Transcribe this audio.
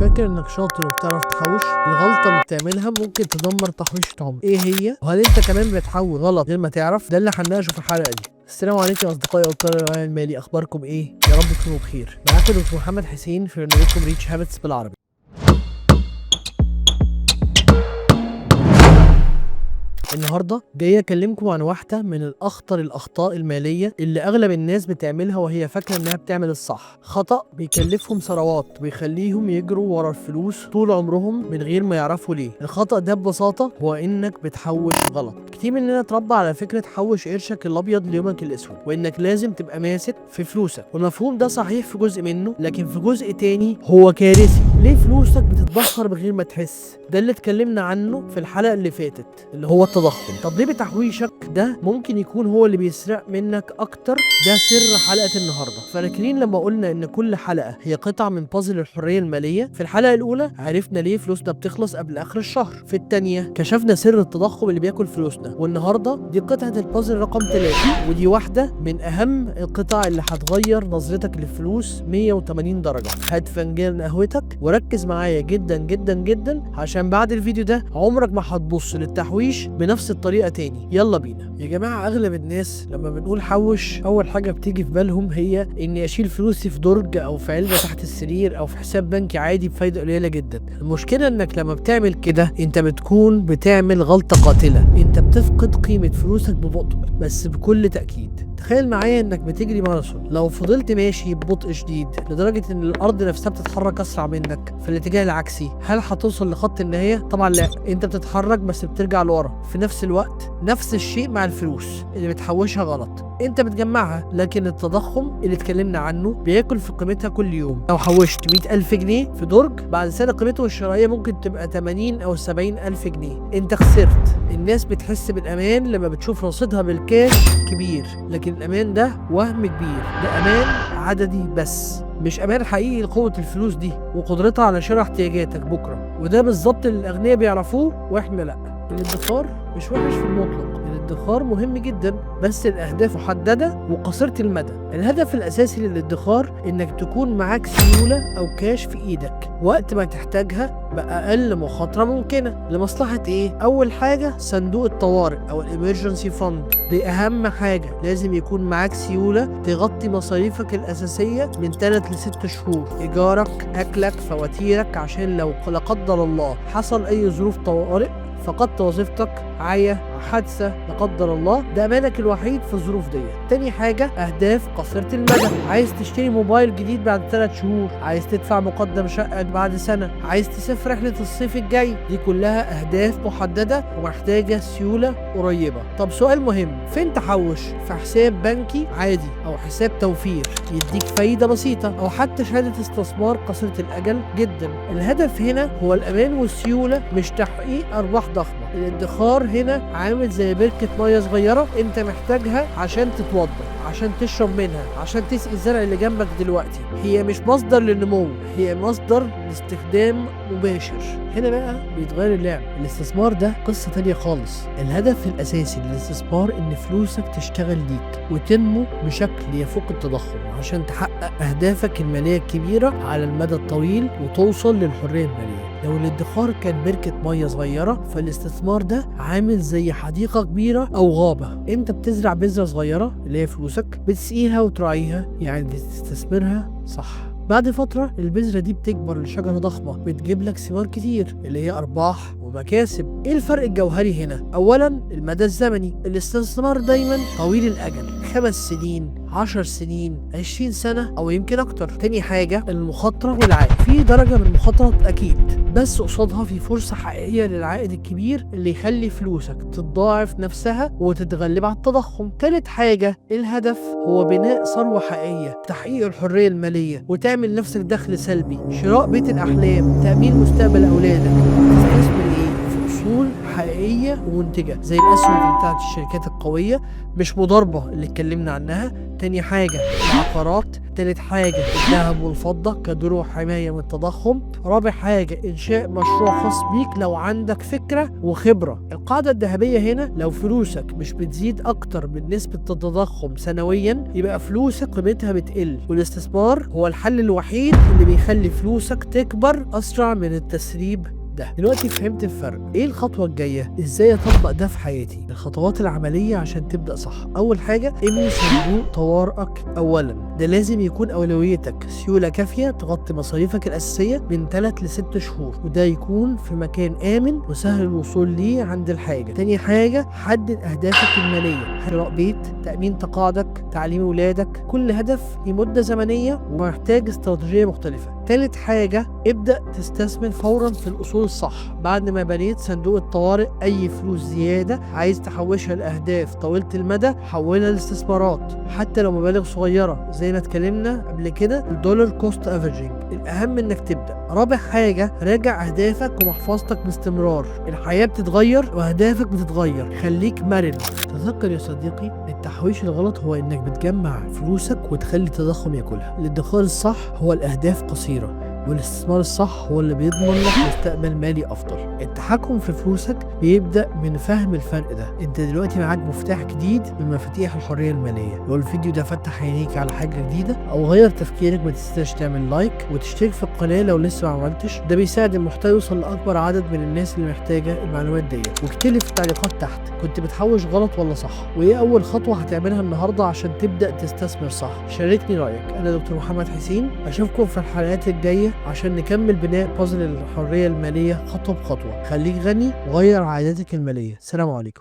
فاكر انك شاطر وبتعرف تحوش؟ الغلطة اللي بتعملها ممكن تدمر تحويشة عمرك. ايه هي؟ وهل انت كمان بتحول غلط غير ما تعرف؟ ده اللي هنناقشه في الحلقة دي. السلام عليكم يا اصدقائي وابطال الوعي المالي، اخباركم ايه؟ يا رب تكونوا بخير. معاكم دكتور محمد حسين في برنامجكم Rich Habits بالعربي. النهارده جاي اكلمكم عن واحدة من الاخطر الاخطاء المالية اللي اغلب الناس بتعملها وهي فاكره انها بتعمل الصح. خطأ بيكلفهم ثروات ويخليهم يجروا ورا الفلوس طول عمرهم من غير ما يعرفوا ليه. الخطأ ده ببساطة هو انك بتحوش غلط. كتير مننا اتربى على فكرة حوش قرشك الابيض ليومك الاسود، وانك لازم تبقى ماسك في فلوسك، والمفهوم ده صحيح في جزء منه، لكن في جزء تاني هو كارثي. ليه فلوسك بتتبخر من غير ما تحس؟ ده اللي اتكلمنا عنه في الحلقة اللي فاتت، اللي هو التضخم. طب ليه بتحويشك ده ممكن يكون هو اللي بيسرق منك اكتر؟ ده سر حلقة النهارده. فاكرين لما قلنا ان كل حلقة هي قطعه من بازل الحرية المالية؟ في الحلقة الاولى عرفنا ليه فلوسنا بتخلص قبل اخر الشهر، في الثانية كشفنا سر التضخم اللي بياكل فلوسنا، والنهارده دي قطعه البازل رقم 3، ودي واحدة من اهم القطع اللي هتغير نظرتك للفلوس 180 درجه. هات فنجان قهوتك وركز معايا جدا جدا جدا، عشان بعد الفيديو ده عمرك ما هتبص للتحويش بنفس الطريقة تاني. يلا بينا يا جماعة. اغلب الناس لما بنقول حوش اول حاجة بتيجي في بالهم هي اني اشيل فلوسي في درج او في علبة تحت السرير او في حساب بنكي عادي بفايده قليله جدا. المشكلة انك لما بتعمل كده انت بتكون بتعمل غلطه قاتله، انت بتفقد قيمة فلوسك ببطء بس بكل تاكيد. تخيل معايا انك بتجري ماراثون، لو فضلت ماشي ببطء شديد لدرجة ان الارض نفسها بتتحرك اسرع منك في الاتجاه العكسي، هل هتوصل لخط النهاية؟ طبعا لا، انت بتتحرك بس بترجع لورا. في نفس الوقت نفس الشيء مع الفلوس اللي بتحوشها غلط، انت بتجمعها لكن التضخم اللي اتكلمنا عنه بياكل في قيمتها كل يوم. لو حوشت 100,000 جنيه في درج، بعد سنة قيمته الشرائية ممكن تبقى 80 او 70,000 جنيه، انت خسرت. الناس بتحس بالامان لما بتشوف رصيدها بالكاش كبير، لكن الامان ده وهم كبير، ده امان عددي بس، مش امان حقيقي لقوه الفلوس دي وقدرتها على شراء احتياجاتك بكره. وده بالظبط اللي الاغنياء بيعرفوه واحنا لا. الادخار مش وحش في المطلق، الادخار مهم جدا، بس الاهداف محددة وقصيره المدى. الهدف الاساسي للادخار انك تكون معاك سيولة او كاش في ايدك وقت ما تحتاجها باقل مخاطره ممكنة. لمصلحة ايه؟ اول حاجة صندوق الطوارئ او ال emergency fund، دي اهم حاجة، لازم يكون معاك سيولة تغطي مصاريفك الاساسية من 3 ل 6 شهور، ايجارك، اكلك، فواتيرك، عشان لو لا قدر الله حصل اي ظروف طوارئ، فقدت وظيفتك، عيا، حادثة لا قدر الله، ده أمانك الوحيد في الظروف دي. تاني حاجة أهداف قصيرة المدى، عايز تشتري موبايل جديد بعد 3 شهور، عايز تدفع مقدم شقة بعد سنة، عايز تسافر رحلة الصيف الجاي، دي كلها أهداف محددة ومحتاجة سيولة قريبة. طب سؤال مهم، فين تحوش؟ في حساب بنكي عادي أو حساب توفير يديك فايدة بسيطة، أو حتى شهادة استثمار قصيرة الأجل جدا. الهدف هنا هو الأمان والسيولة، مش تحقيق أرباح ضخمة. الادخار هنا عامل زي بركة مية صغيرة انت محتاجها عشان تتوضى، عشان تشرب منها، عشان تسقي الزرع اللي جنبك دلوقتي. هي مش مصدر للنمو، هي مصدر لاستخدام مباشر. هنا بقى بيتغير اللعب. الاستثمار ده قصة تانية خالص. الهدف الأساسي للاستثمار إن فلوسك تشتغل ليك وتنمو بشكل يفوق التضخم، عشان تحقق أهدافك المالية الكبيرة على المدى الطويل وتوصل للحرية المالية. لو الادخار كان بركة مية صغيرة، فالاستثمار ده عامل زي حديقة كبيرة أو غابة، أنت بتزرع بذرة صغيرة اللي هي فلوسك، بتسقيها وتراعيها، يعني تستثمرها صح. بعد فترة البذرة دي بتكبر لشجرة ضخمة بتجيب لك ثمار كتير اللي هي أرباح ومكاسب. إيه الفرق الجوهري هنا؟ أولا المدى الزمني، الاستثمار دايما طويل الأجل، 5 سنين، 10 سنين، 20 سنة أو يمكن أكتر. تاني حاجة المخاطرة والعائد، في درجة من المخاطرة أكيد، بس قصادها في فرصة حقيقية للعائد الكبير اللي يخلي فلوسك تتضاعف نفسها وتتغلب على التضخم. تالت حاجة الهدف هو بناء ثروة حقيقية، تحقيق الحرية المالية، وتعمل نفسك دخل سلبي، شراء بيت الأحلام، تأمين مستقبل أولادك. تستثمر إيه؟ في اصول حقيقية ومنتجه زي الاسهم بتاعت الشركات القويه، مش مضاربة اللي اتكلمنا عنها. تاني حاجة العقارات. تالت حاجة الذهب والفضة كدروع حماية من التضخم. رابع حاجة انشاء مشروع خاص بيك لو عندك فكرة وخبره. القاعدة الذهبية هنا، لو فلوسك مش بتزيد اكتر من نسبه التضخم سنويا يبقى فلوسك قيمتها بتقل، والاستثمار هو الحل الوحيد اللي بيخلي فلوسك تكبر اسرع من التسريب ده. دلوقتي فهمت الفرق. ايه الخطوة الجاية؟ ازاي اطبق ده في حياتي؟ الخطوات العملية عشان تبدا صح. اول حاجة، ابني صندوق طوارئك اولا، ده لازم يكون اولويتك. سيولة كافيه تغطي مصاريفك الاساسية من 3 ل 6 شهور، وده يكون في مكان امن وسهل الوصول ليه عند الحاجة. تاني حاجة، حدد اهدافك المالية: شراء بيت، تامين تقاعدك، تعليم ولادك. كل هدف ليه مده زمنية ومحتاج استراتيجية مختلفة. تالت حاجة، ابدأ تستثمر فورا في الأصول الصح. بعد ما بنيت صندوق الطوارئ، أي فلوس زيادة عايز تحوشها لأهداف طويلة المدى حولها لاستثمارات، حتى لو مبالغ صغيرة زي ما اتكلمنا قبل كده، ال dollar cost averaging. الأهم إنك تبدأ. رابع حاجة، راجع أهدافك ومحفظتك باستمرار. الحياة بتتغير وأهدافك بتتغير، خليك مرن. تذكر يا صديقي، التحويش الغلط هو إنك بتجمع فلوسك وتخلي التضخم ياكلها. الادخار الصح هو الأهداف قصيرة، والاستثمار الصح هو اللي بيضمن لك مستقبل مالي افضل. التحكم في فلوسك بيبدا من فهم الفرق ده. انت دلوقتي معاك مفتاح جديد من مفاتيح الحرية المالية. لو الفيديو ده فتح عينيك على حاجة جديدة او غير تفكيرك، ما تنساش تعمل like وتشترك في القناة لو لسه ما عملتش. ده بيساعد المحتوى يوصل لاكبر عدد من الناس اللي محتاجه المعلومات دي. واكتب لي في التعليقات تحت، كنت بتحوش غلط ولا صح؟ وايه اول خطوة هتعملها النهارده عشان تبدا تستثمر صح؟ شاركني رايك. انا دكتور محمد حسين، اشوفكم في الحلقات الجاية عشان نكمل بناء بازل الحرية المالية خطوة بخطوة. خليك غني وغير عاداتك المالية. سلام عليكم.